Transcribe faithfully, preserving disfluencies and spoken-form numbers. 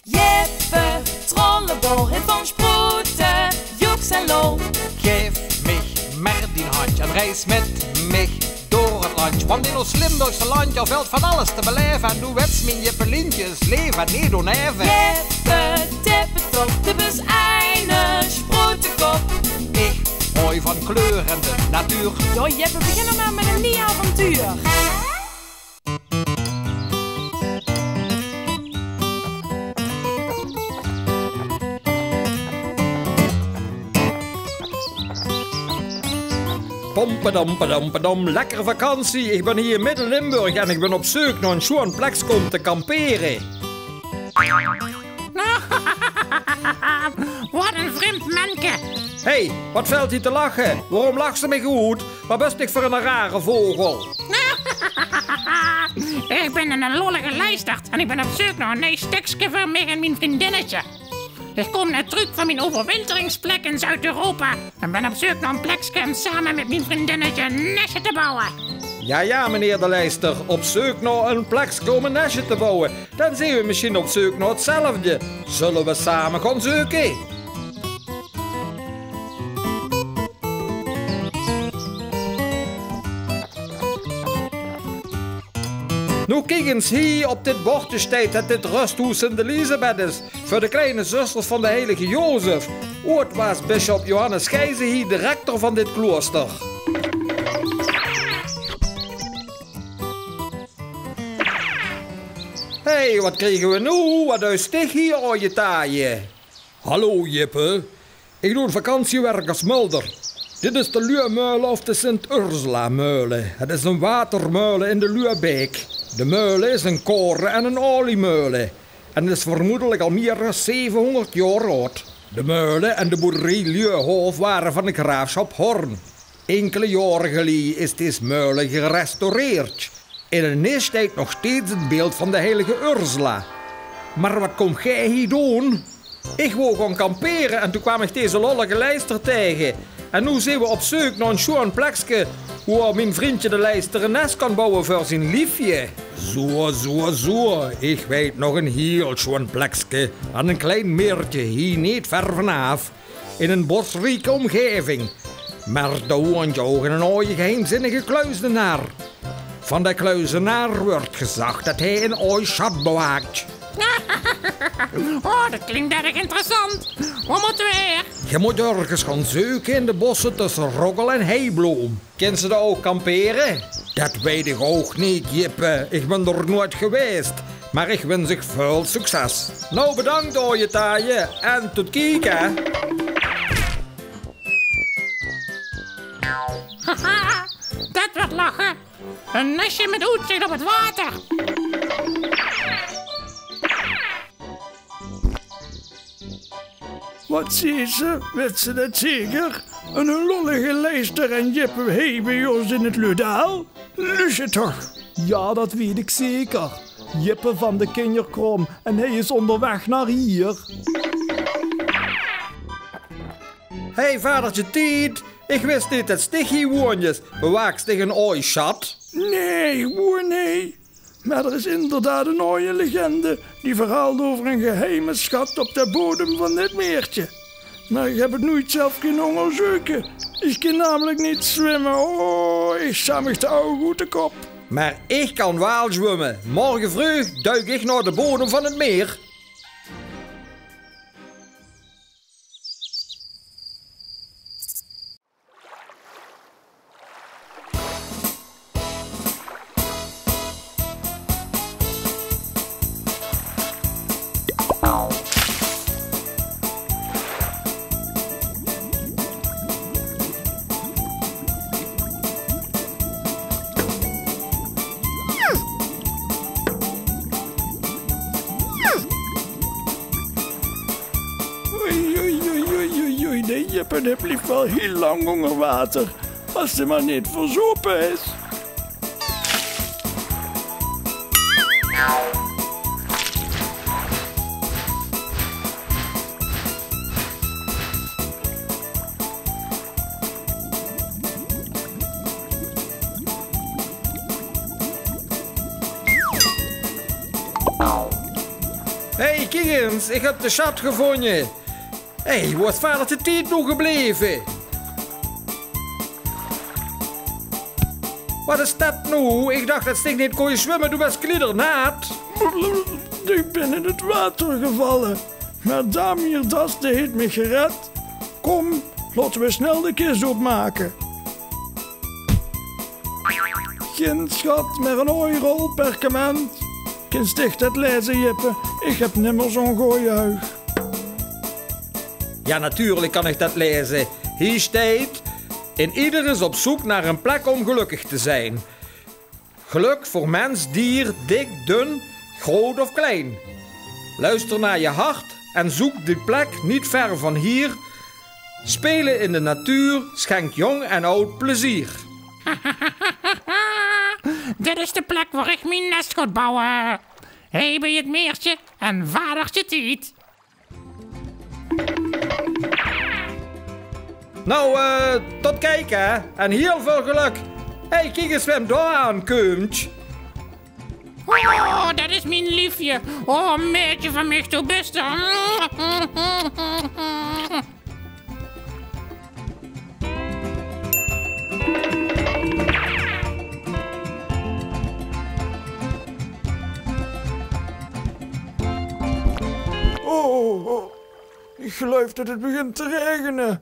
Jippe Trollebol, hit van sproete, joeks en lol. Gaef mich mer dien handj en reis mit mich door het landj. Want in ós Limburgse landj, dao velt van alles te belaeve. En doe wèts, mien Jippelientje is laeve en neet onaeve. Jippe Tippetop, de bus eine sproetekop. Ich haoj van kleur en de natuur. Jao, Jippe, begin nog mer mit ein niej avontuur. Pompadom, padom, padom, lekker vakantie. Ich bön hie in Midde-Limburg en ich bön op zeuk nao ein sjoon plekske óm te kampere. Wat ein vreemd menke. Hé, wat velt hie te lache? Waorom lachs se mich oet? Wat bös dich veur eine rare vogel? Ich bön eine lollige leistert en ich bön op zeuk nao ein niej stekske veur mich en mien vriendinnetje. Ich kóm net trök van mien euverwinteringsplek in Zuid-Europa en bön op zeuk nao ein plekske óm same mit mien vriendinnetje ein nesje te bouwe. Jao, jao, meneer de leister, op zeuk nao ein plekske óm ein nesje te bouwe. Dan zeen we mesjien op zeuk nao hetzelfde. Zölle we same gaon zeuke? Noe, kiek ins, hie op dit bordje steit det dit rösthoes Sint Elisabeth is veur de kleine zusters van de heilige Jozef. Oeats waas bisjop Johannes Gijzen hie de rector van dit kloester. Hé, wat kriege we noe? Wat duis dich hie, aoje taaie? Hallo, Jippe. Ich doon vakantiewerk es mulder. Dit is de Luuemeule of de Sint-Ursula-meule. Het is ein watermeule in de Luuebeek. De meule is ein kore- en ein oliemeule en is vermoedelik al mier es zevehóngerd jaor aod. De meule en de boerderie Luuehof ware van de graafschap Horn. Inkele jaore geleje is dees meule gerestaureerd. In de nis steit nog steeds het beeld van de heilige Ursula. Mer wat kómp geer hie doon? Ich wou gaon kampere en toen kwaam ich deze lollige leister taege. En noe zeen we op zeuk nao ein sjoon plekske wo mien vrundje de leister ein nes kan bouwe veur zien liefje. Zoe, zoe, zoe. Ich weit nog ein hiel sjoon plekske aan ein klein meertje hie neet ver vanaaf. In ein bosrieke ómgaeving. Mer dao woont ouch eine aoje geheimzinnige kluizenaar. Van de kluizenaar wuuert gezag det hae ein aoj sjat bewaak. Oh, det klink erg interessant. Wo mótte we haer? Ge mót örges gaon zeuke in de bosse tösse Roggel en Heibloom. Kins se dao ouch kampere? Det weit ich ouch neet, Jippe. Ich bön d'r noeats gewaes. Mer ich wins uch väöl succes. Noe, bedank, aoje taaie. En tot kieke. Haha, det wuuert lache. Ein nesje mit oetzich op het water. Wat zeet ze? Wèt ze det zeker? Ein lollige leister en Jippe hie bie ós in het Luudaal? Lus se toch? Jao, det weit ich zeker. Jippe van de kinjerkraom en hae is óngerwaeg nao hie. Hé, vadertje Tied, ich wis neet det dich hie woonjes. Bewaaks dich ein aoj sjat? Nae, ich woon hie. Mer d'r is inderdaad ein aoje legende die verhaalt euver ein geheime sjat op de bodem van dit meertje. Mer ich höb het noeats zelf kinne óngerzeuke. Ich kin namelik neet zwumme. Oh, ich sjat mich de ouge oet de kop. Mer ich kan waal zwumme. Morge vreug duik ich nao de bodem van het meer. Oei, oei, oei, oei, oei, oei, de Jippe, dae blief waal hiel lang ónger water. Es 'r mer neet verzope is. Hey, kiek ins, ich höb de sjat gevónje. Hey, wo is vadertje Tied noe gebleve? Waat is det noe? Ich dach det ich neet kós zwumme, doe bès kliedernat. Ich bön in 't water gevalle. Mer Damir Daste haet mich gered. Kóm, laote v'r snel de kis opmake. Gin sjat, mer ein ooi rol perkament. Kins dich det laeze, Jippe? Ich höb nimmer zoe'n gooj uug. Jao, natuurlik kan ich det laeze. Hie steit: "En ieder is op zoek naar een plek om gelukkig te zijn. Geluk voor mens, dier, dik, dun, groot of klein. Luister naar je hart en zoek die plek niet ver van hier. Spelen in de natuur schenkt jong en oud plezier." Dit is de plek wo ich mien nes gaon bouwe. Hie bie 't meertje en vadertje Tied. Nou, eh, tot kieke, hè. En hiel väöl gelök. Hey, kiek ins wae dao aankump. Oh, det is mien liefje. Oh, maedje van mich, doe bès d'r. Oh, oh, oh. Ich geluif det 't begint te raegene.